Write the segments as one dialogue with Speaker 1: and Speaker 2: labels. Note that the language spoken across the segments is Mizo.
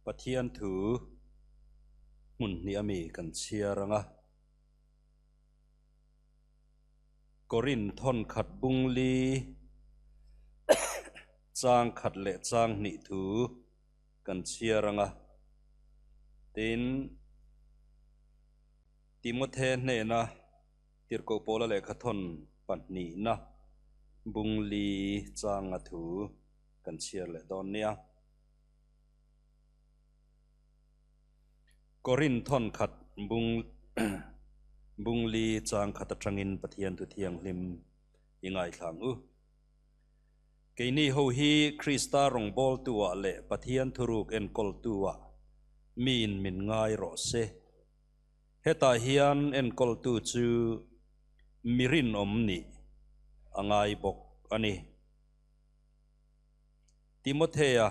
Speaker 1: Pathian thu hmun hnih ami kan chhiar ang a. Korin thawn khat bung li chang khat leh chang hnih thu kan chhiar ang a. Tin, Timothe hnena Tirhkoh Paula lehkhathawn pahnihna bung li changa thu kan chhiar leh dawn nia. Korin thawn khat bung bung li chang khat atangin Pathian thu thianghlim i ngaithla ang u. Keini ho hi Krista rawngbawltu-ah leh Pathian thuruk enkawltu-ah miin min ngai rawh se. Hetah hian enkawltu chu mi rinawm nih a ngai bawk a ni. Timothea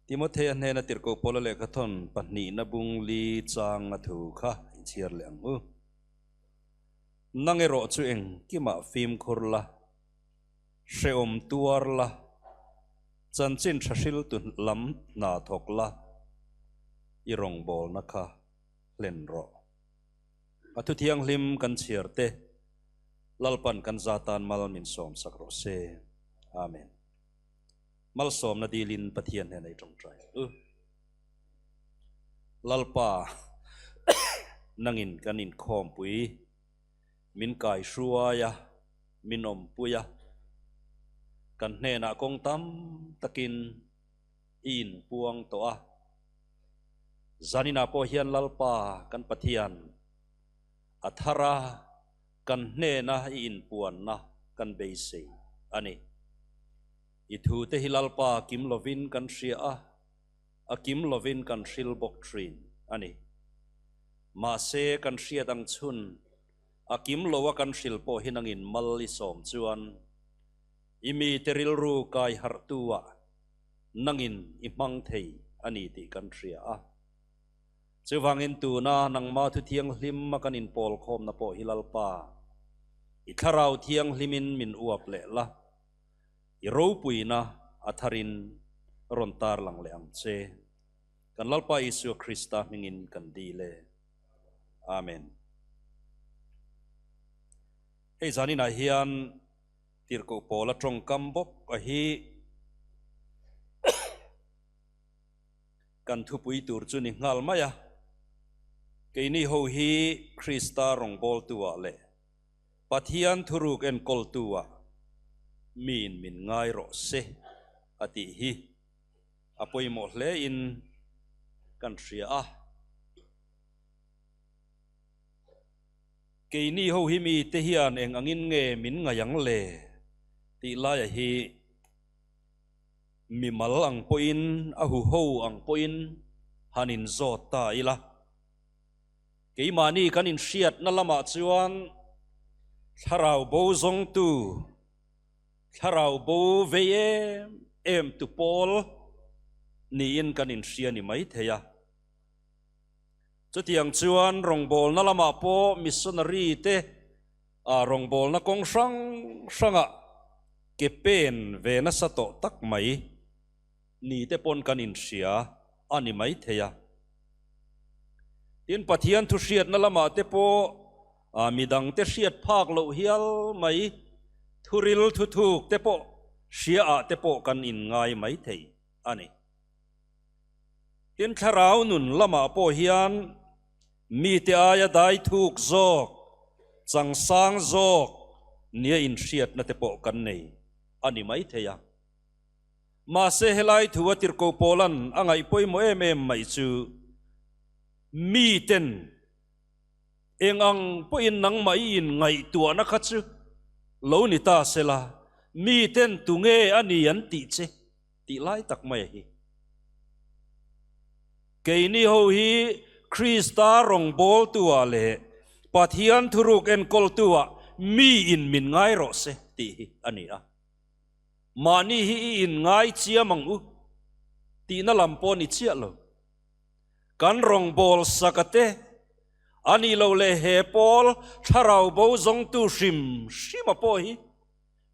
Speaker 1: Timothea hnena tirhkoh Paula lehkhathawn pahnihna bung li changa thu kha i chhiar leh ang u. Nang erawh chu engkimah fimkhur la, hrehawm tuar la, chanchin tha hriltu lam hna thawk la, i rawngbawlna kha hlen rawh. A thu thianghlim kan chhiar te, Lalpan kan za tan mal min sawm sak rawh se. Amen. Malsawmna dilin Pathian hnena i tawngtai ang u. Lalpa, nangin kan inkhawmpui min kai hruai a, min awmpui a, kan hnenah kawng tam takin i inpuang tawh a. Zaninah pawh hian Lalpa kan Pathian a thar a, kan hnena i inpuanna kan beisei a ni. I thute hi Lalpa kim lovin kan hria a, a kim lovin kan hril bawk thin a ni. Mahse kan hriat ang chhun, a kim lo a kan hril pawh hi nangin mal i sawm chuan i mite rilru kai harhtu ah nangin i hmang thei a ni tih kan hria a. Chuvangin tuna nangma thu thianghlim a kan inpawl khawmna pawh hi Lalpa, i thlarau thianghlimin min uap leh la, i ropuina a tharin rawn tarlang leh ang che. Kan Lalpa Isua Krista hmingin kan dil e. Amen. Hei zaninah hian Tirhkoh Paula tawngkam bawk a hi kan thupui tur chu ni nghal mai a. Keini ho hi Krista rawngbawltu-ah leh Pathian thuruk enkawltu-ah miin min ngai rawh se a tih hi a pawimawh hlein kan hria a. Keini ho hi mite hian eng angin nge min ngaih ang le tih laia hi mimal ang pawhin a huho ang pawhin han inzawt ta ila. Keimahni kan inhriatna lamah chuan thlarau bo zawngtu, thlarau bo vei em em tu pawl niin kan inhria ni maithei a. Chutiang chuan rawngbawlna lamah pawh missionary te rawngbawlna kawng hrang hrangah ke pen ve nasa tawh tak mai ni te pawn kan inhria a ni maithei a. Tin, Pathian thu hriatna lamah te pawh midang te hriat phak loh hial mai, thuril thuthuk te pawh hria ah te pawh kan inngai maithei a ni. Tin, thlarau nun lamah pawh hian mite aia dai thuk zawk, changsang zawk nia inhriatna te pawh kan nei a ni maithei a. Mahse, helai thu a tirhkoh Paula'n a ngaih pawimawh em em mai chu miten eng ang pawhin nangmah i inngaihtuahna kha chu lo ni ta sela, miten tunge a ni an tih che tih lai tak mai a hi. Keini ho hi Krista rawngbawltu-ah leh Pathian thuruk enkawltu-ah miin min ngai rawh se tih hi a ni a. Mahni hi i inngai chiam ang u tihna lam pawh ni chiah lo. Kan rawngbâwl saka te, a nih loh leh he pawl thlarau bo zawngtu hrim hrima pawh hi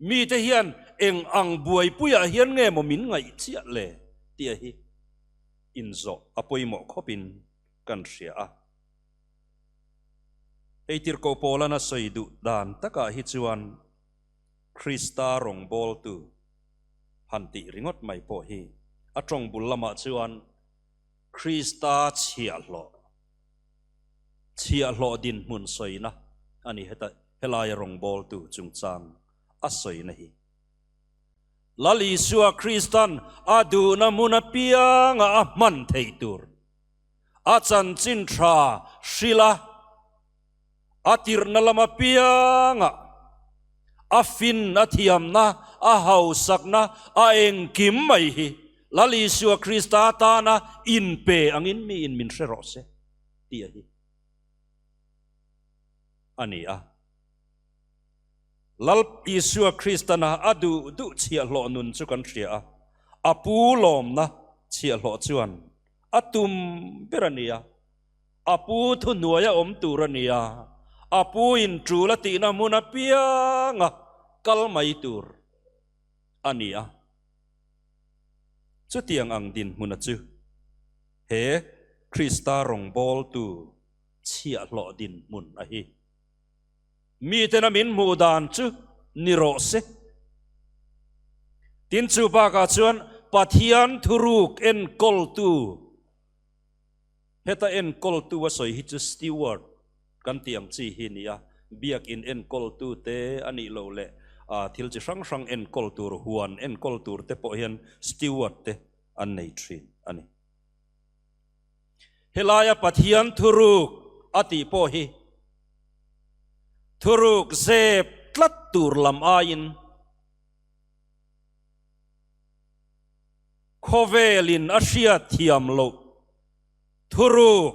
Speaker 1: mite hian eng ang buaipuiah hian nge maw min ngaih chiah le tih a hi. inzawh a pawimawh khawpin kan hria a. Hei tirhkoh Paula'n a sawi duh dan takah hi chuan Krista rawngbawltu han tih ringawt mai pawh hi a tawng bul lamah chuan Krista chhiahhlawh chhiahhlawh dinhmun sawina a ni heta helaia rawngbawltu chungchang a sawina hi. Lal Isua Kristan a duhna hmun apianga a hman theih tur a chanchin tha hrilh a, a tirhna lam apianga a fin, a thiamna, a hausakna, a engkim mai hi Lal Isua Krista tana inpe angin miin min hre rawh se tih a hi a ni a. Lal Isua Kristana a duh duh chhiahhlawh nun chu kan hria a, a pu lawmna chhiahhlawh chuan a tum ber a ni a, a pu thuhnuai a awm tur a ni a, a pu in tul a tihna hmun apianga kal mai tur a ni a. Chutiang ang dinhmuna chu he Krista rawngbawltu chhiahhlawh dinhmun a hi. Miten a min hmuh dan chu ni rawh se. Tin, chu bakah chuan Pathian thuruk enkawltu, heta enkawltu a sawi hi chu steward kan tih ang chi hi nia, biakin enkawltu te a nih loh leh thil chi hrang hrang enkawl tur, huan enkawl tur te pawh hian steward te an nei thin a ni. Helaia Pathian thuruk a tih pawh hi thuruk zep tlat tur lam aiin khawvelin a hriat thiam loh thuruk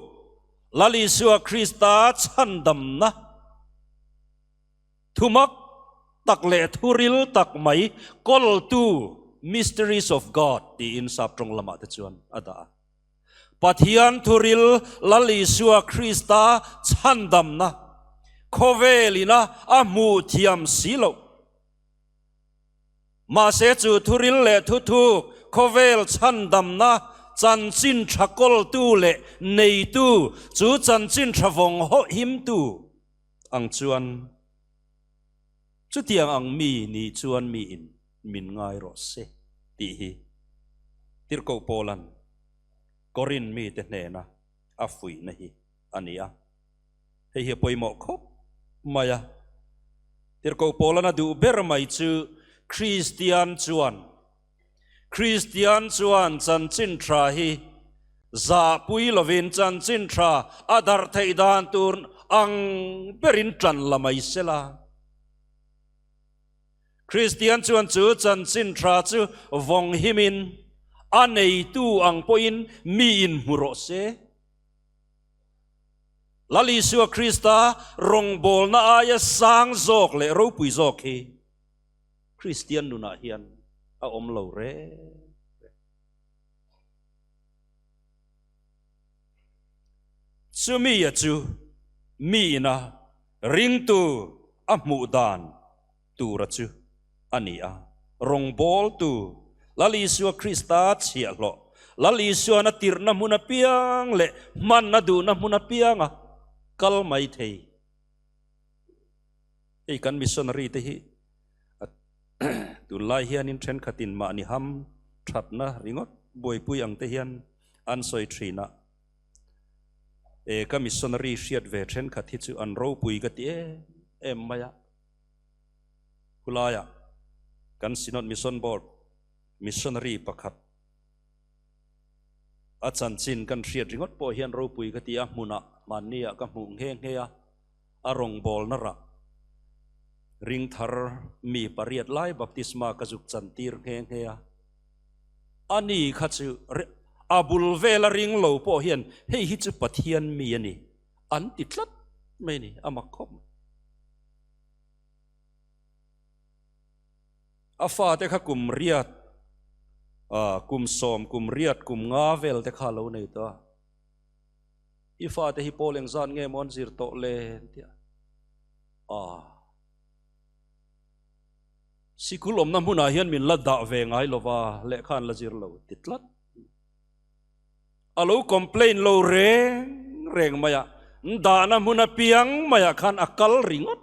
Speaker 1: Lal Isua Krista chhandamna thumak tak leh thuril tak mai kawltu Mysteries of God tiin saptawng lamah te chuan a dah a. Pathian thuril Lal Isua Krista chhandamna khawvel ina a hmuh thiam si loh. Mahse chu thuril leh thuthuk khawvel chhandamna chanchin tha kawltu leh neitu chu chanchin tha vawng hawh himtu ang chuan chutiang ang mi ni chuan miin min ngai rawh se tih hi Tirhkoh Paula'n Korin mite hnena a fuihna hi a ni a. Hei hi a pawimawh khawp mai a. Tirhkoh Paula'n a duh ber mai chu Kristian chuan Kristian chuan chanchin tha hi zahpui lovin chanchin tha a darh theih dan tur ang berin tan la mai sela. Kristian chuan chu chanchin tha chu vawng himin a neitu ang pawhin miin hmu rawh se. Lal Isua Krista rawngbawlna aia sang zawk leh ropui zawk hi Kristian nunah hian a awm lo reng reng. Chumia chu mi ina ringtu a hmuh dan tura chu a ni a, rawngbawltu Lal Isua Krista chhiahhlawh, Lal Isuan a tirhna hmun apiang leh hman a duhna hmun apianga kal mai thei. Hei kan missionary te hi tunlai hianin thenkhatin mahni ham thatna ringawt buaipui ang te hian an sawi thin a, e ka missionary hriat ve thenkhat hi chu an ropui ka ti em em mai a. Khulaiah kan Synod Mission Board missionary pakhat a chanchin kan hriat ringawt pawh hian ropui ka ti a, hmunah hmanniah ka hmuh nghe nghe a. A rawngbawlna rah ring thar mi pariat lai baptisma ka zuk chan tir nghe nghe a. A ni kha chu a bul vela ring lo pawh hian hei hi chu Pathian mi a ni an ti tlat mai a ni, a mak khawp mai. A fate kha kum riat, kum sawm, kum riat, kum nga vel te kha a lo nei tawh a. I fate hi pawl engzat nge maw an zir tawh le an ti a. Aah. Sikul awmna hmunah hian min la dah ve ngai lova, lehkha an la zir lo ti tlat. A lo complain lo reng reng mai a, dahna hmun apiang maiah khan a kal ringawt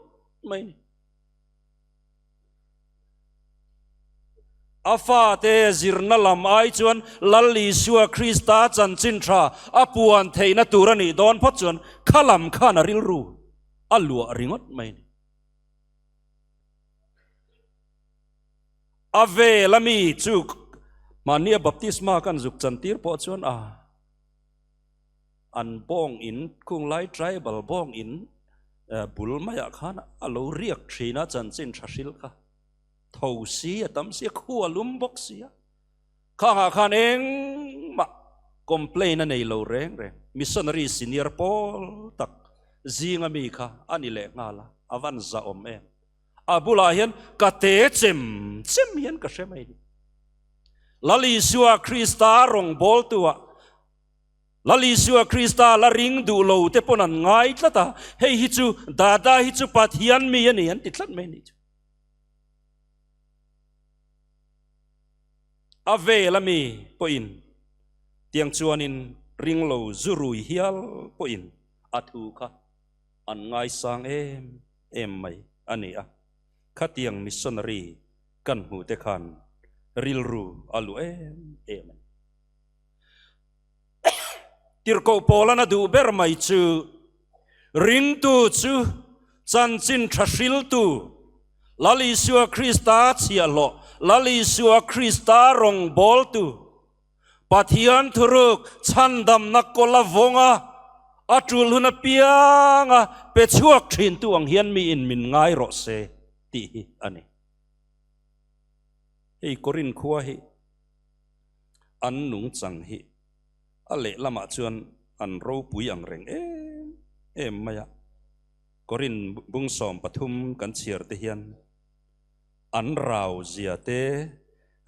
Speaker 1: mai a ni. A fate zirna lam ai chuan Lal Isua Krista chanchin tha a puan theihna tur a nih dawn phawt chuan kha lam khan a rilru a luah ringawt mai a ni. A vel a mi chu mahnia baptisma kan zuk chantir pawh chuan a an bawng in khunglai tribal bawng in bul maiah khan a lo riak thin a chanchin tha hril kha tho si a tam si a khu a lum bawk si a khangah khan engmah complain a nei lo reng reng missionary senior pawl tak zinga mi kha a ni leh nghal a a van zahawm em. A bulah hian ka te chem chem hian ka hre mai ni. Lal Isua Krista rawngbawltuah Lal Isua Krista la ring duh lo te pawn an ngai tlat a, hei hi chu Dada hi chu Pathian mi a ni an ti tlat mai ni chu. A vel ami pawhin tiang chuanin ring lo zu rui hial pawhin a thu kha an ngaisang em em mai a ni a, khatiang missionary kan hmuh te khan rilru a luh em em a ni. Tirhkoh Paula'n a duh ber mai chu ringtu chu chanchin tha hriltu Lal Isua Krista chhiahhlawh, Lal Isua Krista rawngbawltu, Pathian thuruk chhandamna kawla vawnga a tul hun apianga pe chhuak thintu ang hian miin min ngai rawh se tih hi a ni. Hei Korin khua hi an nungchang hi a lehlamah chuan an ropui ang reng em em mai a. Korin bung 13 kan chhiar te hian An rau zia te,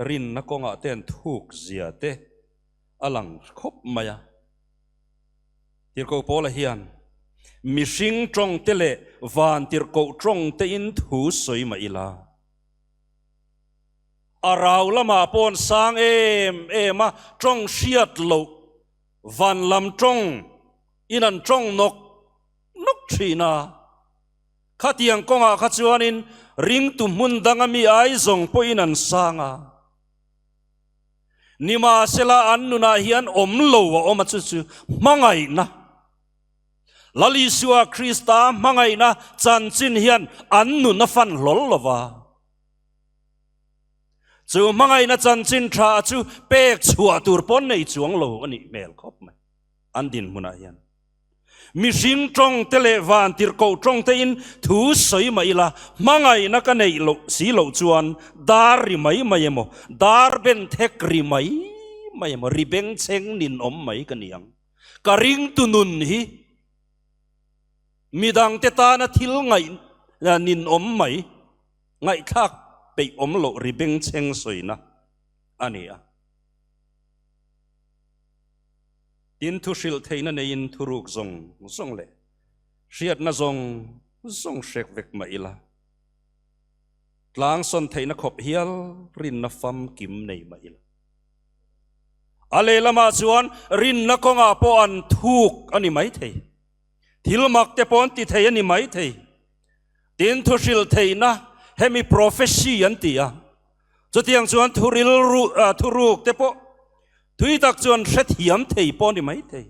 Speaker 1: rinna kawngah te an thuk zia te a lang khawp mai a. Tirhkoh Paula hian mihring tawng te leh van tirhkoh tawng te in thu sawi mah ila, a rau lamah pawh an sang em em a, tawng hriat loh van lam tawng in an tawng nawk nawk thin a. Khatiang kawngah kha chuanin ringtu hmun danga mi ai zawng pawhin an sang a. Nimahsela an nunah hian awm lo a awm a, chu chu hmangaihna. Lal Isua Krista hmangaihna chanchin hian an nun a fan hlawl lo va. Chu hmangaihna chanchin tha chu pek chhuah tur pawn nei chuang lo a nih hmel khawp mai an dinhmunah hian. Mihring tawng te leh van tirhkoh tawng te in thu sawi mah ila, hmangaihna ka neih loh si loh chuan dar ri mai mai emaw, dar ben thek ri mai mai emaw, ri bengchheng ninawm mai ka ni ang. Ka ringtu nun hi midang te tana thil ngaih ninawm mai, ngaihthlak peih awm loh ri bengchheng sawina a ni a. Tin, thu hrilh theihna neiin thuruk zawng zawng leh hriatna zawng zawng hrek vek mah ila, tlang sawn theihna khawp hial rinna famkim nei mah ila. A lehlamah chuan rinna kawngah pawh an thuk a ni maithei, thil mak te pawh an ti thei a ni maithei. Tin, thu hrilh theihna hemi prophecy an ti a, chutiang chuan thu rilru thuruk te pawh Tui tak chuan hrethiam thei pawh ni mai thei.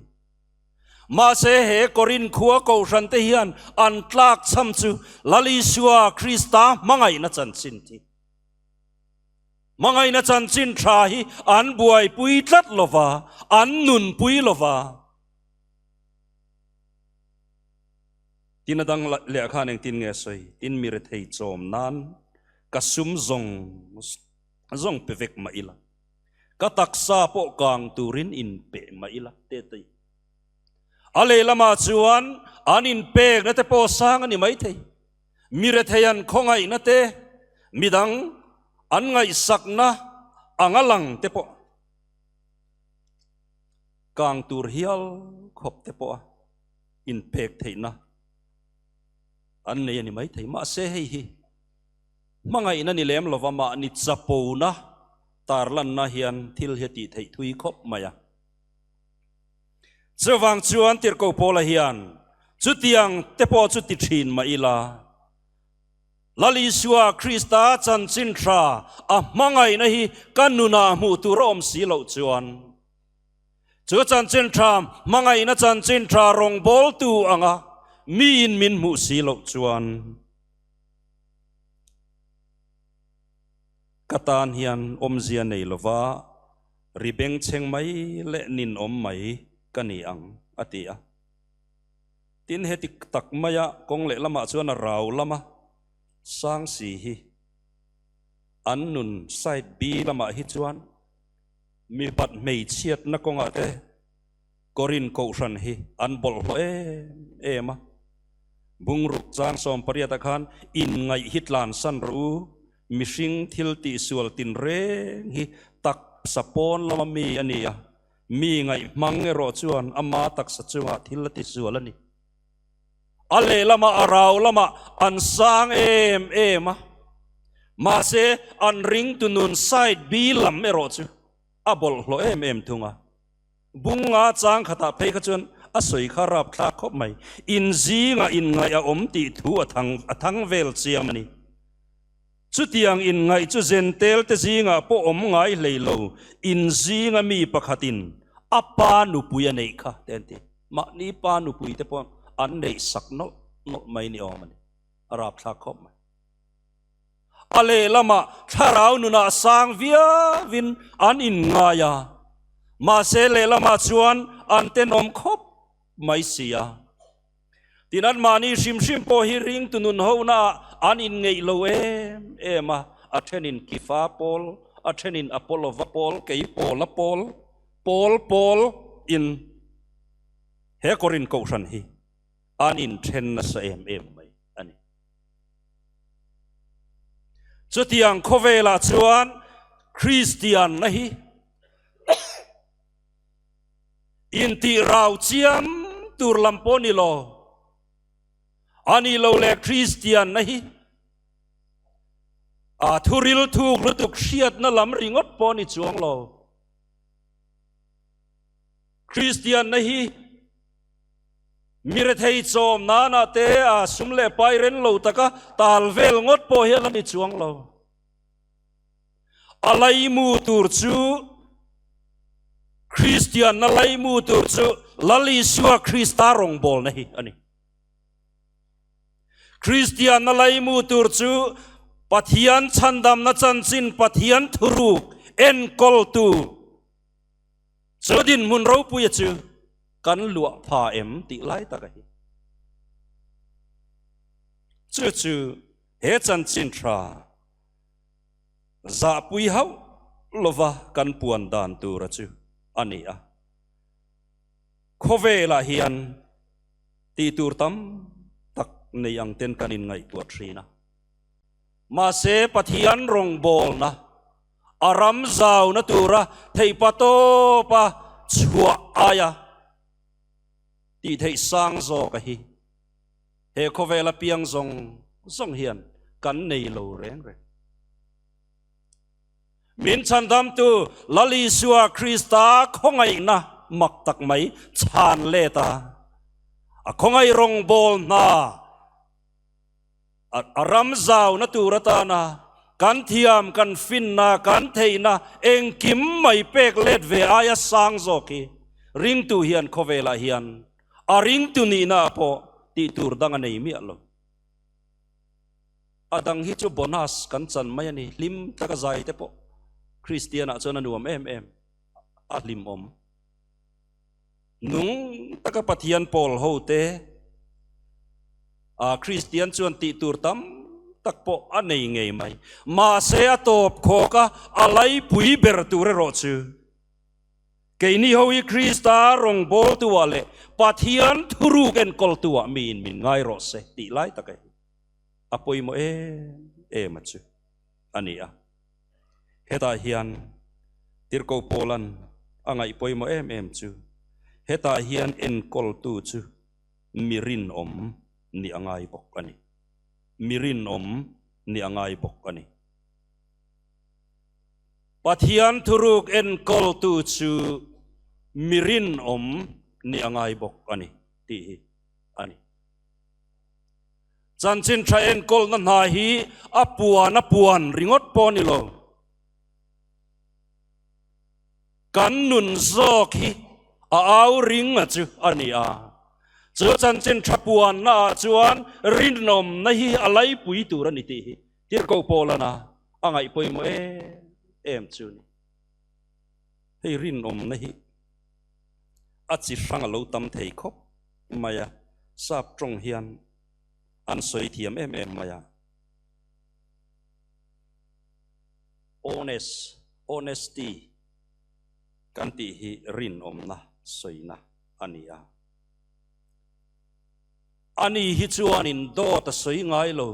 Speaker 1: Mahse he Korin khua kohhran te hian an tlak chham chu Lal Isua Krista hmangaihna chanchin thi. Hmangaihna chanchin tha hi an buaipui tlat lova, an nunpui lova. Tin a dang leh khan engtin nge sawi? Tin mi rethei chawm nan ka sum zawng zawng pe vek mah ila. Ka taksa pawh kang turin inpe mah ila te tei. A lehlamah chuan an inpekna te pawh sang a ni maithei. Mi rethei an khawngaihna te, midang an ngaihsakna anga lang te pawh kang tur hial khawp te pawha inpek theihna an nei a ni maithei. Mahse hei hi hmangaihna ni lem lova mahni chapona tarlanna hian thil hi a tih theih thui khawp mai a. Chuvang chuan Tirhkoh Paula hian chutiang te pawh chu ti thin mah ila, Lal Isua Krista chanchin tha a hmangaihna hi ka nunah hmuh tur a awm si loh chuan, chu chanchin tha hmangaihna chanchin tha rawngbawltu anga miin min hmuh si loh chuan, ka tan hian awmzia nei lova ri bengchheng mai leh ninawm mai ka ni ang, a ti a. Tin, heti tak maia kawng lehlamah chuan a rau lama sang si hi an nun side B lamah hi chuan mipat hmeichhiatna kawngah te Korin Kohhran hi an bawlhhlawh em em a. Bungruk chang 18 ah khan inngaih hi tlansan rawh u, mihring thil tihsual tinreng hi taksa pawn lama mi a ni a, Mi ngaihmang erawh chuan ama taksa chungah thil a tisual a ni. A lehlamah a rau lamah an sang em em a, mahse an ringtu nun side B lam erawh chu a bawlhhlawh em em thung a. Bunga chang khatah phei kha chuan a sawi kha rapthlak khawp mai. Inzingah inngaih a awm tih thu a thang a thang vel chiam a ni. Chutiang inngaih chu Zentel te zingah pawh awm ngai hlei lo, in zinga mi pakhatin a pa nupui a neih kha te an ti. Mahni pa nupui te pawh an neih sak nawlh nawlh mai ni awm a ni. A rapthlak khawp mai. A lehlamah thlarau nunah sang viauin an inngai a, mahse lehlamah chuan an tenawm khawp mai si a. Tin, anmahni hrim hrim pawh hi ringtu nun honaah an inngeih lo em em a, a thenin Kifa pawl, a thenin Apollova pawl, kei Paula pawl, Paul pawl in he Korinth kohhran hi an inthen nasa em em mai a ni. Chutiang khawvelah chuan Kristianna hi Intih rau chiam tur lam pawh ni lo. A nih lo leh Kristianna hi a thuril thuk lutuk hriatna lam ringawt pawh ni chuang lo. Kristianna hi mi rethei chawm nana te a sum leh pai ren lo taka tal vel ngawt pawh hian a ni chuang lo. A laimu tur chu Kristianna laimu tur chu Lal Isua Krista rawngbawlna hi a ni. Kristianna laimu tur chu Pathian chhandamna chanchin Pathian thuruk enkawltu chu dinhmun ropuia chu kan luah pha em tih lai taka hi. Chu chu he chanchin tha Zahpui hauh lova kan puan dan tura chu a ni a. Khawvelah hian tih tur tam tak nei ang ten kan inngaihtuah thin a. Mahse Pathian rawngbawlna a ram zauna tura theihpa tawpa chhuah aia tih theih sang zawka hi He khawvela piang zawng zawng hian kan nei lo reng reng. Min chhandamtu Lal Isua Krista khawngaihna mak tak mai chhan let a, a khawngaih rawngbâwl hna a ram zauna tur atana kan thiam, kan finna, kan theihna engkim mai pek let ve aia sang zawk hi ringtu hian khawvelah hian A ringtu nihna pawh tih tur dang a nei miah lo. A dang hi chu bonus kan chan mai a ni, hlim taka zai te pawh Kristianah chuan a nuam em em, a hlimawm. Nung taka Pathian pawl ho te a Kristian chuan tih tur tam tak pawh a nei ngei mai. Mahse a tawp khawk a, a laipui ber tur erawh chu Keini ho hi Krista rawngbawltuah leh Pathian thuruk enkawltuah miin min ngai rawh se tih lai taka hi a pawimawh em em a chu a ni a. Hetah hian Tirhkoh Paula'n a ngaih pawimawh em em chu hetah hian enkawltu chu mi rinawm nih a ngai bawk a ni. Mi rinawm nih a ngai bawk a ni. Pathian thuruk enkawltu chu mi rinawm Ni a ngai bawk a ni tih hi a ni. Chanchin tha enkawlna hna hi a puan a puan ringawt pawh a ni lo. Kan nun zawk hi a au ring a chu a ni a. Chu chanchin tha puanna ah chuan rinawmna hi a laipui tur a ni tih hi Tirhkoh Paulana a ngaih pawimawh em em chu a ni. Hei rinawmna hi a chi hrang a lo tam thei khawp mai a, sap tawng hian an sawi thiam em em mai a. Honest, honesty kan tih hi rinawmna sawina a ni a. Ani hi chuanin dawt a sawi ngai lo,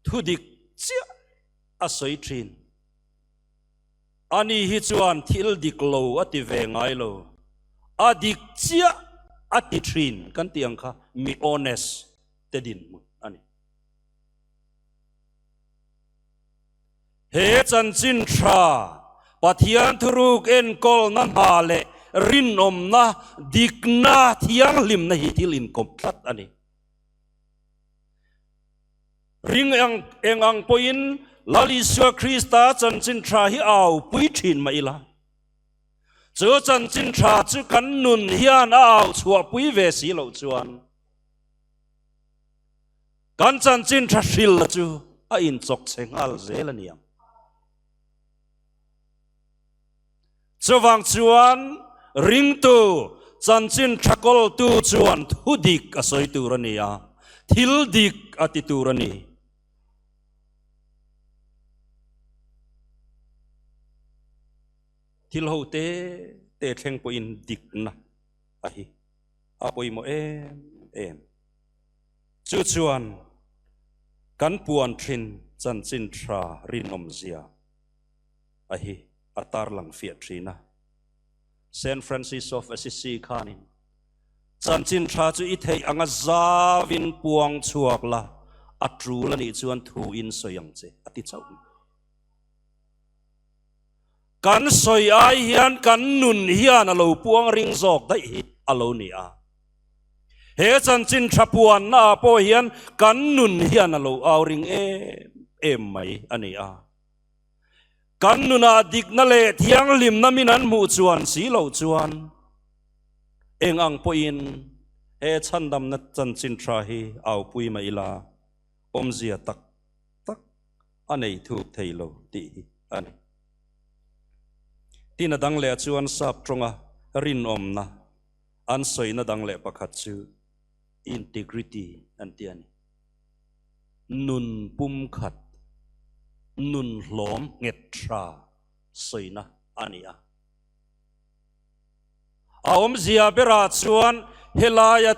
Speaker 1: thudik chiah a sawi thin. Ani hi chuan thil dik lo a ti ve ngai lo, a dik chiah a ti thin kan tih ang kha mi honest te dinhmun a ni. He chanchin tha Pathian thuruk enkawlna hna leh rinawmna, dikna, thianghlimna hi thil inkawp tlat a ni. Ring eng ang pawhin Lal Isua Krista chanchin tha hi au pui thin mah ila, chu chanchin tha chu kan nun hian a au chhuah pui ve si loh chuan kan chanchin tha hril chu a inchawk chhe nghal zel a ni ang. Chuvang chuan ringtu chanchin tha kawltu chuan thu dik a sawi tur a ni a, thil dik a ti tur a ni. Thil ho te te thleng pawhin dikna a hi a pawimawh em em. Chu chuan kan puan thin chanchin tha rinawmzia a hi a tarlang fiah thin a. Saint Francis of Assisi khanin, Chanchin tha chu i theih anga zavin puang chhuak la, a tul a nih chuan thu in sawi ang che, a ti chauh mai. Kan sawi ai hian kan nun hian a lo puang ring zawk daih hi a lo ni a. He chanchin tha puanna ah pawh hian kan nun hian a lo au ring em em mai a ni a. Kan nunah dikna leh thianghlimna min an hmuh chuan si loh chuan eng ang pawhin he chhandamna chanchin tha hi aupui mah ila awmzia tak tak a nei thuk thei lo tih hi a ni. Tin a dang leh chuan sap tawnga rinawmna an sawina dang leh pakhat chu integrity an ti a ni. Nun pumkhat, nun hlawm nghet tha sawina a ni a. A awmzia berah chuan helaia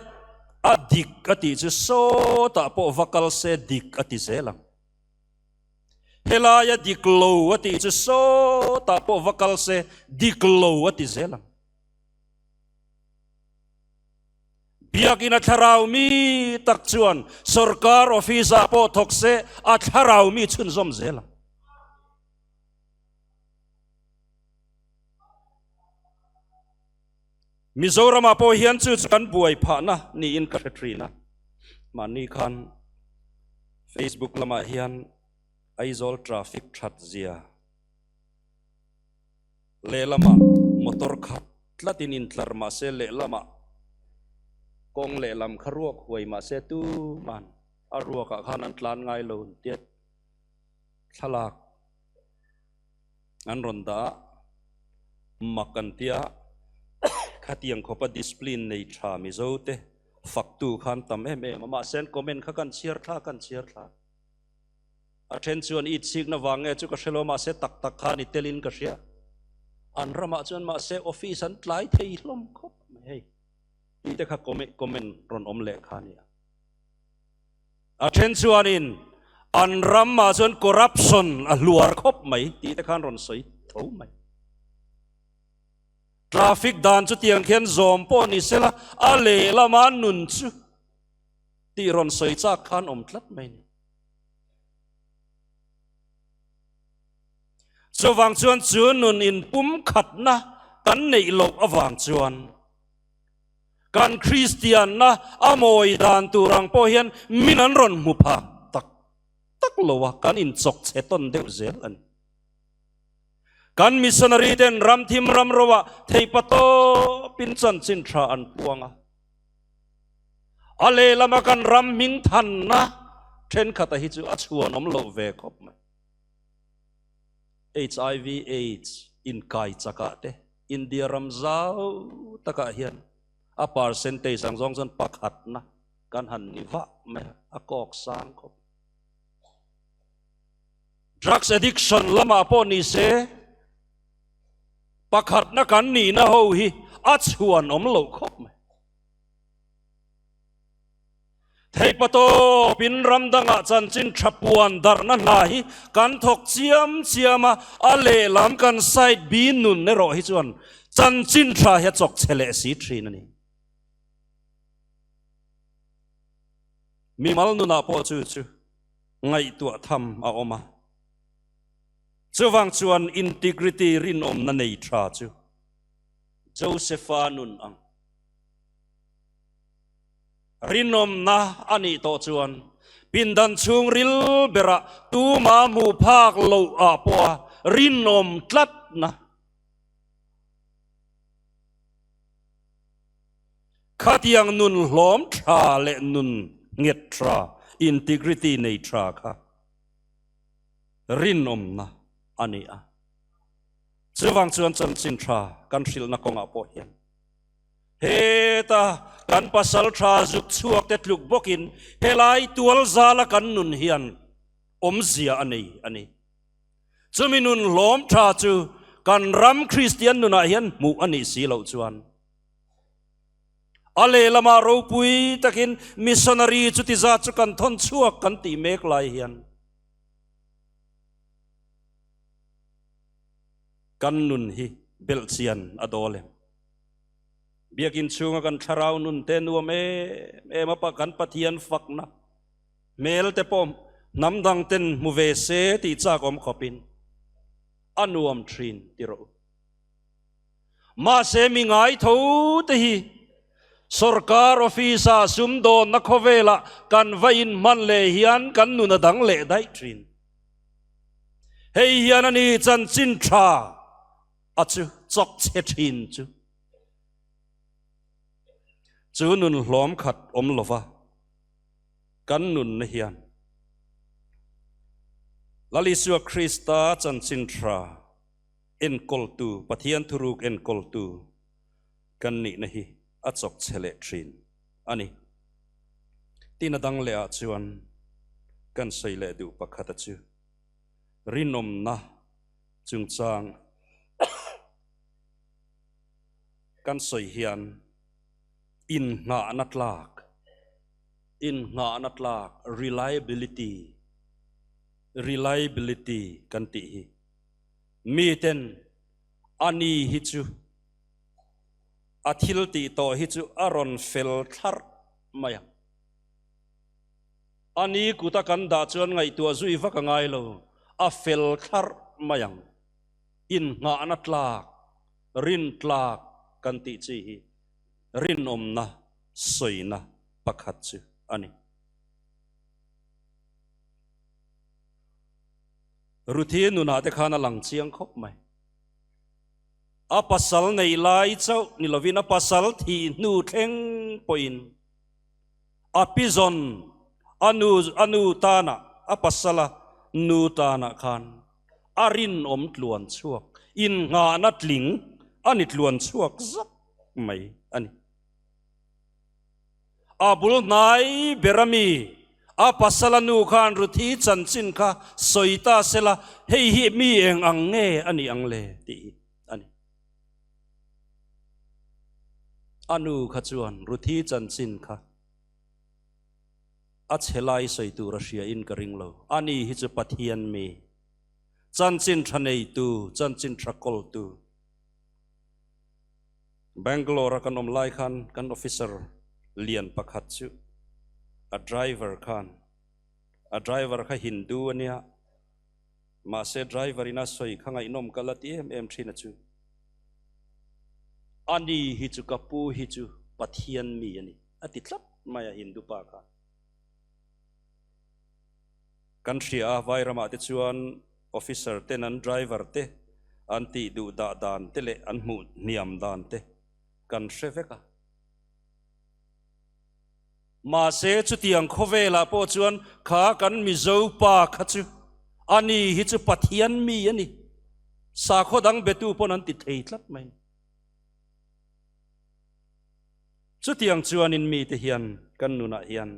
Speaker 1: a dik a tih chu sawtah pawh va kal se dik a ti zel ang. Helaia dik lo a tih chu sawtah pawh va kal se dik lo a ti zel ang. Biakinn a thlarau mi tak chuan sorkar office ah pawh thawk se a thlarau mi chhunzawm zel ang. Mizoram ah pawh hian chu chu kan buai phahna niin ka hre thin a. Mahni khan Facebook lamah hian Aizawl traffic that zia Lehlamah motor khat tlatin intlar mahse lehlamah kawng lehlam kha ruak huai mahse tuman a ruakah khan an tlan ngai lo tia thlalak an rawn dah a, mak an tia khatiang khawpa discipline nei tha Mizo te faktu khan tam em em a mahse an comment kha kan chhiar thla kan chhiar thla. A then chuan i chikna vang nge chu ka hre lo mahse tak tak khan i telin ka hria. An ramah chuan mahse office an tlai thei hlawm khawp mai hei. Tih te kha comment rawn awm leh kha a nia. A then chuanin an ramah chuan corruption a hluar khawp mai tih te khan rawn sawi tho mai. Traffic dan chu tiang khian zawm pawh ni sela a lehlama nun chu tih rawn sawi chak khan awm tlat mai ni. Chuvang chuan chu nun inpumkhatna kan neih loh avang chuan kan Kristianna a mawi dan tur ang pawh hian min an rawn hmu phak tak tak lo a, kan inchawk chhe tawn deuh zel a ni. Kan missionary ten ram thim ram ro ah theipa tawpin chanchin tha an puang a. A lehlama kan ram hming thanna thenkhat a hi chu a chhuanawm loh ve khawp mai. Hiv aids inkai chakah te India ram zau takah hian a percentage ang zawng chuan pakhatna kan han ni vah mai a, a kawk sang khawp. Drugs addiction lamah pawh ni se pakhatna kan nihna ho hi a chhuan awm loh khawp mai. Theihpatawp in ram dangah chanchin tha puan darhna hna hi kan thawk chiam chiam a, a lehlam kan side B nun erawh hi chuan chanchin tha hi a chawk chhe leh si thin a ni. Mimal nunah pawh chu chu ngaihtuah tham a awm a. Chuvang chuan integrity rinawmna nei tha chu Josepha nun ang. Rinawmna a nih tawh chuan pindan chhungril berah tuma hmuh phak loh ah pawha rinawm tlatna. Khatiang nun hlawm tha leh nun nghet tha, integrity nei tha kha rinawmna a ni a. Chuvang chuan chanchin tha kan hrilhna kawngah pawh hian heta kan pasal tha zuk chhuak te tluk bawkin helai tual zala kan nun hian awmzia a nei a ni. Chumi nun hlawm tha chu kan ram Kristian nunah hian hmuh a nih si loh chuan A lehlamah ropui takin missionary chuti zat chu kan thawn chhuak kan tih mek lai hian kan nun hi belhchian a dawl em? Biakin chhunga kan thlarau nun te nuam em em a pa kan Pathian fakna hmel te pawh hnam dang ten hmu ve se tih chak awm khawpin a nuam thin ti rawh u. Mahse mi ngai tho te hi sorkar office ah sumdawnna khawvelah kan va inhman leh hian kan nun a dang leh daih thin. Hei hian a ni chanchin tha a chu chawk chhe thin chu. Chu nun hlawm khat awm lova kan nunna hian Lal Isua Krista chanchin tha enkawltu, Pathian thuruk enkawltu kan nihna hi a chawk chhe leh thin a ni. Tin a dang leh ah chuan kan sawi leh duh pakhat a chu rinawmna chungchang kan sawi hian innghahna tlak, innghahna tlak, reliability, reliability kan tih hi Miten a ni hi chu a thil tih tawh hi chu a rawn fel thlarh mai ang. A ni kuta kan dah chuan ngaihtuah zui vak a ngai lo, a fel thlarh mai ang. Innghahna tlak, rin tlak kan tih chi hi rinawmna sawina pakhat chu a ni. Ruthi nunah te khan a lang chiang khawp mai. A pasal nei lai chauh ni lovin a pasal thih hnu thleng pawhin a pizawn a nu a nu tanah a pasala nu tanah khan a rinawm tluan chhuak innghahna tling a ni tluan chhuak zak mai a ni. A bul hnai ber a mi, a pasal a nu khan Ruthi chanchin kha sawi ta sela, hei hi mi eng ang nge a nih ang le tih hi a ni. A nu kha chuan Ruthi chanchin kha a chhe lai sawi tur a hria in ka ring lo. Ani hi chu Pathian mi, chanchin tha neitu, chanchin tha kawltu. Bangalore a kan awm lai khan kan officer lian pakhat chu a driver khan a driver kha Hindu a nia mahse driver in a sawi kha ngaihnawm ka la ti em em thin a chu. Ani hi chu ka pu hi chu Pathian mi a ni, a ti tlat mai a Hindu pa khan. Kan hria a, Vairamah te chuan officer ten an driver te an tih duh dah dan te leh an hmuh hniam dan te kan hre vek a. Mahse chutiang khawvelah pawh chuan kha kan Mizo pa kha chu ani hi chu Pathian mi a ni, sakhaw dang betu pawn an ti thei tlat mai. Chutiang chuanin mite hian kan nunah hian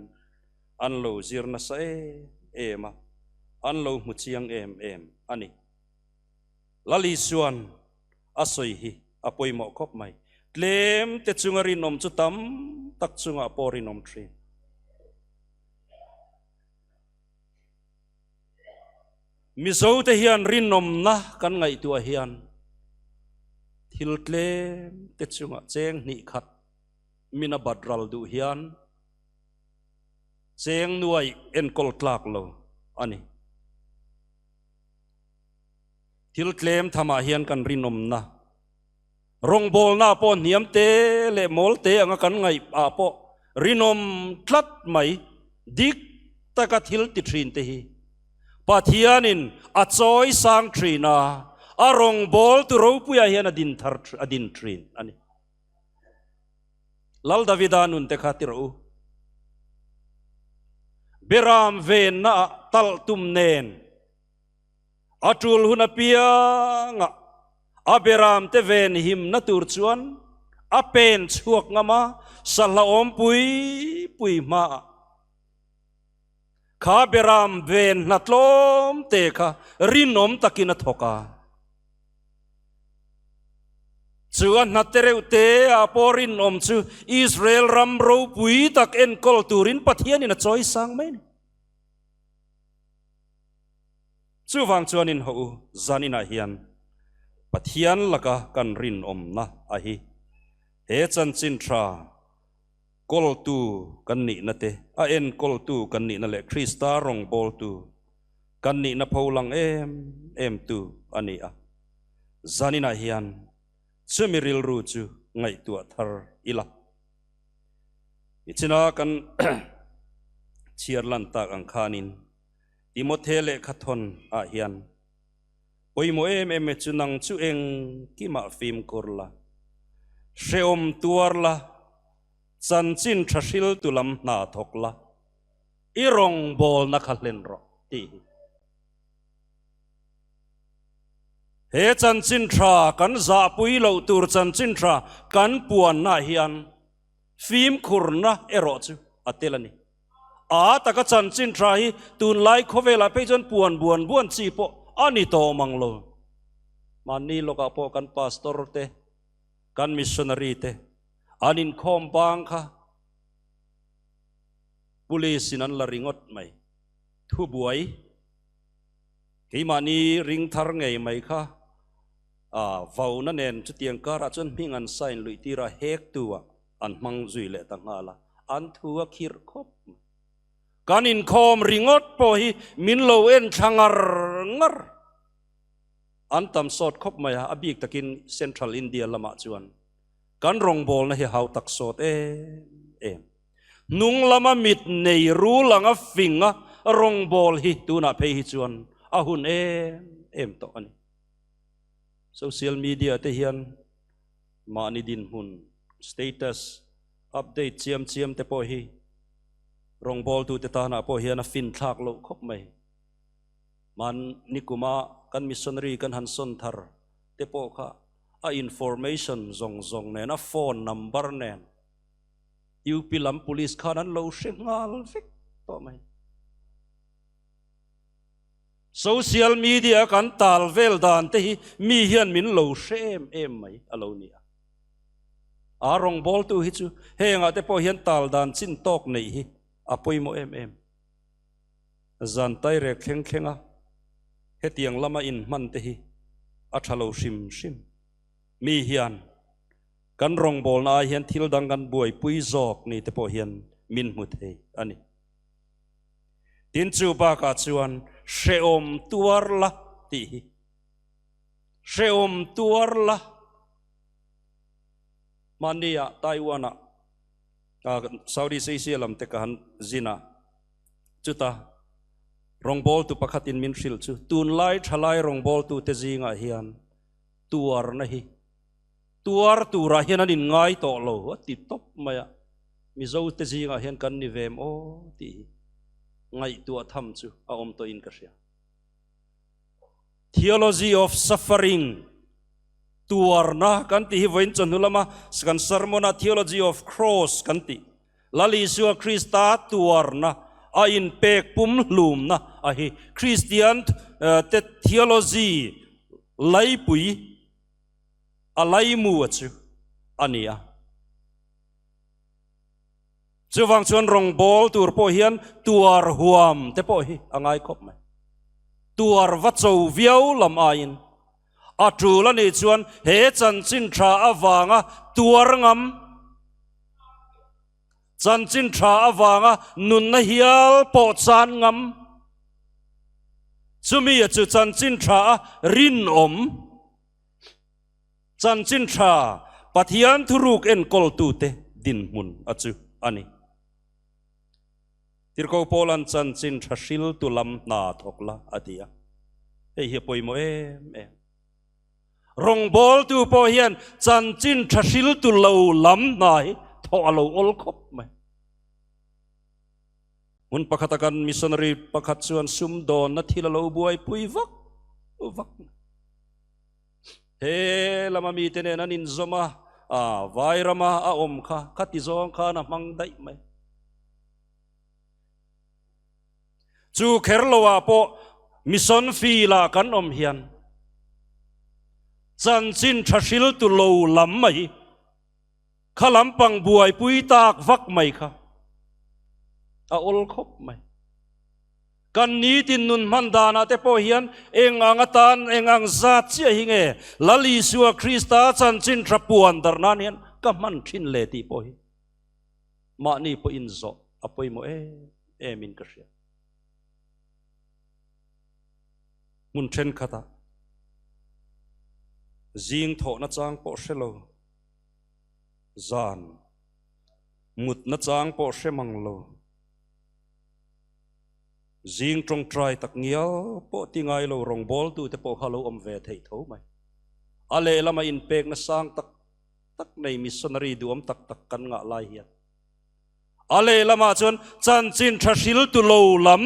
Speaker 1: an lo zir nasa em em a, an lo hmu chiang em em a ni. Lal Isuan a sawi hi a pawimawh khawp mai. Tlem te chunga rinawm chu tam tak chungah pawh rinawm thin. Mizote hian rinawmna kan ngaihtuah hian thil tlem te chungah cheng hnih khat min a bat ral duh hian cheng nuai enkawl tlak lo a ni. Thil tlem thamah hian kan rinawmna rawngbawlna pawh hniam te leh mawl te anga kan ngaih ah pawh rinawm tlat mai dik taka thil ti thin te hi Pathianin a chawi sang thin a, a rawngbawltu ropuiah hian a din thar a din thin a ni. Lal Davida nun te kha ti rawh u. Beram venna ah talh tum nen A tul hun apianga a beramte ven himna tur chuan a pen chhuak ngam a, sahlawm pui pui hmaah kha beram ven hna tlawm te kha rinawm takin a thawk a. Chu a hna te reuh te ah pawh rinawm chu Israel ram ropui tak enkawl turin Pathianin a chawi sang mai a ni. Chuvang chuanin haw u, zaninah hian Pathian laka kan rinawmna a hi he chanchin tha kawltu kan nihna te, a enkawltu kan nihna leh Krista rawngbawltu kan nihna pholang em em tu a ni a. Zaninah hian chumi rilru chu ngaihtuah thar ila. Nichina kan chhiar lan tak ang khanin Timothe lehkha thawn ah hian pawimawh em em e chu nang chu engkimah fimkhur la, hrehawm tuar la, chanchin tha hriltu lam hna thawk la, i rawngbawlna kha hlen rawh tih hi. He chanchin tha kan zahpui loh tur chanchin tha kan puanna hian fimkhurna erawh chu a tel a ni. A taka chanchin tha hi tunlai khawvelah phei chuan puan buan buan chi pawh a ni tawh mang lo. Mahni lawkah pawh kan pastor te, kan missionary te an inkhawm bang kha police in an la ringawt mai. Thubuai keimahni ring thar ngei mai kha vauna nen chutiang karah chuan hming an sign luih tir a, hektu ah an hmang zui leh ta nghal a, an thu a khirh khawp mai. Kan inkhawm ringawt pawh hi min lo en thla ngar ngar. An tam sawt khawp mai a, a bik takin Central India lamah chuan kan rawngbawlna hi hau tak sawt em em. Hnung lama mit nei rul anga fing a rawngbâwl hi tunah phei hi chuan a hun em em tawh a ni. Social media te hian mahni dinhmun, status, update chiam chiam te pawh hi rawngbawltute tanah pawh hian a finthlak loh khawp mai. Mahni kuma kan missionary kan han sawn thar te pawh kha a information zawng zawng nen, a phone number nen UP lam police khan an lo hre nghal vek tawh mai. Social media kan tal vel dan te hi mi hian min lo hre em em mai a lo ni a. A rawngbawltu hi chu hengah te pawh hian tal dan chin tawk neih hi a pawimawh em em. Zan tairek thleng thlenga hetiang lama inhman te hi a tha lo hrim hrim. Mi hian kan rawngbawlna ai hian thil dang kan buaipui zawk ni te pawh hian min hmu thei a ni. Tin chu bakah chuan hrehawm tuar la tih hi hrehawm tuar la. Hmanni-ah Taiwan-ah Southeast Asia lam te ka han zin a, chuta rawngbawltu pakhatin min hrilh chu tunlai thalai rawngbawltute zingah hian tuarna hi tuar turah hian an inngai tawh lo a ti tawp mai a, Mizote zingah hian kan ni ve em aw tih hi ngaihtuah tham chu a awm tawhin ka hria. Theology of Suffering, Tuarna kan tih hi vawiin chawhnu lama kan sermon-a Theology of Cross kan tih, Lal Isua Krista tuarna, a inpek pumhlumna a hi Kristian te theology laipui, a laimu a chu a ni a. Chuvang chuan rawngbâwl tur pawh hian tuar huam te pawh hi a ngai khawp mai. Tuar va cho viau lam aiin a ṭul a nih chuan he chanchin ṭha avanga tuar ngam, chanchin ṭha avanga nunna hial pawh chan ngam, chumi a chu chanchin ṭha a rinawm, Chanchin tha Pathian thuruk enkawltute dinhmun a chu a ni. Tirhkoh Paula'n chanchin tha hriltu lam hna thawk la a ti a, hei hi a pawimawh em em. Rawngbawltu pawh hian chanchin tha hriltu lo lam hna hi thawh a lo awl khawp mai. Hmun pakhata kan missionary pakhat chuan sumdawnna thil a lo buaipui vak vak. He lama mite nen an inzawm a, a vai rama a awm kha khati zawng khan a hmang daih mai. Chu kher loah pawh mission field-ah kan awm hian chanchin tha hriltu lo lam mai kha lampang buaipui tak vak mai kha a awl khawp mai. Kan nitin nun hman danah te pawh hian eng ang atan eng ang zat chiah hi nge Lal Isua Krista chanchin tha puan darh nan hian ka hman thin le tih pawh hi mahni pawh inzawh a pawimawh em em in ka hria. Hmun thenkhatah zing thawhna chang pawh hre lo, zan mutna chang pawh hre mang lo, Zing tawngtai tak ngial pawh ti ngai lo rawngbawltute pawh kha lo awm ve theih tho mai. A lehlama inpekna sang tak tak nei missionary duhawm tak tak kan ngah lai hian a lehlamah chuan chanchin tha hriltu lo lam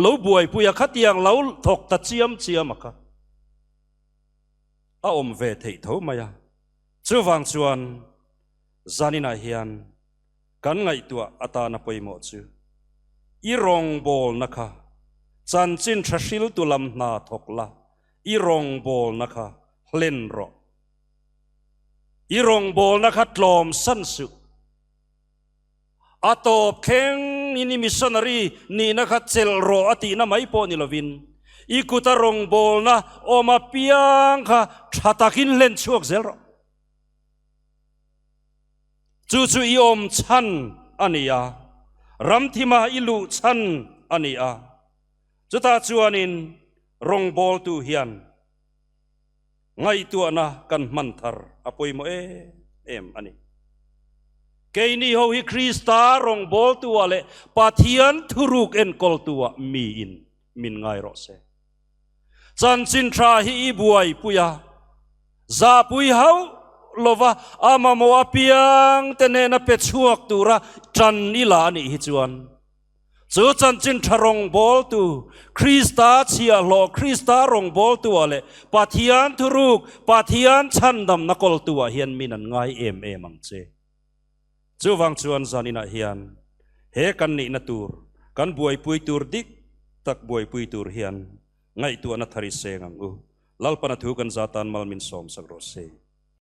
Speaker 1: lo buaipui a khatiang lo thawk ta chiam chiam a kha a awm ve theih tho mai a. Chuvang chuan zaninah hian Kan ngaihtuah atana pawimawh chu i rawngbawlna kha chanchin tha hriltu lam hna thawk la, i rawngbawlna kha hlen rawh. I rawngbawlna kha tlawm san suh. A tawp thleng in i missionary nihna kha chelh rawh a tihna mai pawh ni lovin, i kuta rawngbawlna awm apiang kha tha takin hlen chhuak zel rawh. Chu chu i awm chhan a ni a, ramthima i luh chhan a ni a. Chutah chuanin rawngbawltu hian ngaihtuahna kan hman thar a pawimawh em em a ni. Keini ho hi Krista rawngbawltuah leh Pathian thuruk enkawltuah miin min ngai rawh se. Chanchin tha hi i buaipui a, zahpui hauh lova a mamawh apiang te hnena pe chhuak tura tan i la a nih hi chuan chu chanchin tha rawngbawltu Krista chhiahhlawh Krista rawngbawltuah leh Pathian thuruk Pathian chhandamna kawltuah hian min an ngai em em ang che. Chuvang chuan zaninah hian he kan nihna tur, kan buaipui tur dik tak buaipui tur hian ngaihtuahna thar i seng ang u. Lalpana thu kan zatan mal min sawmsak rawh se.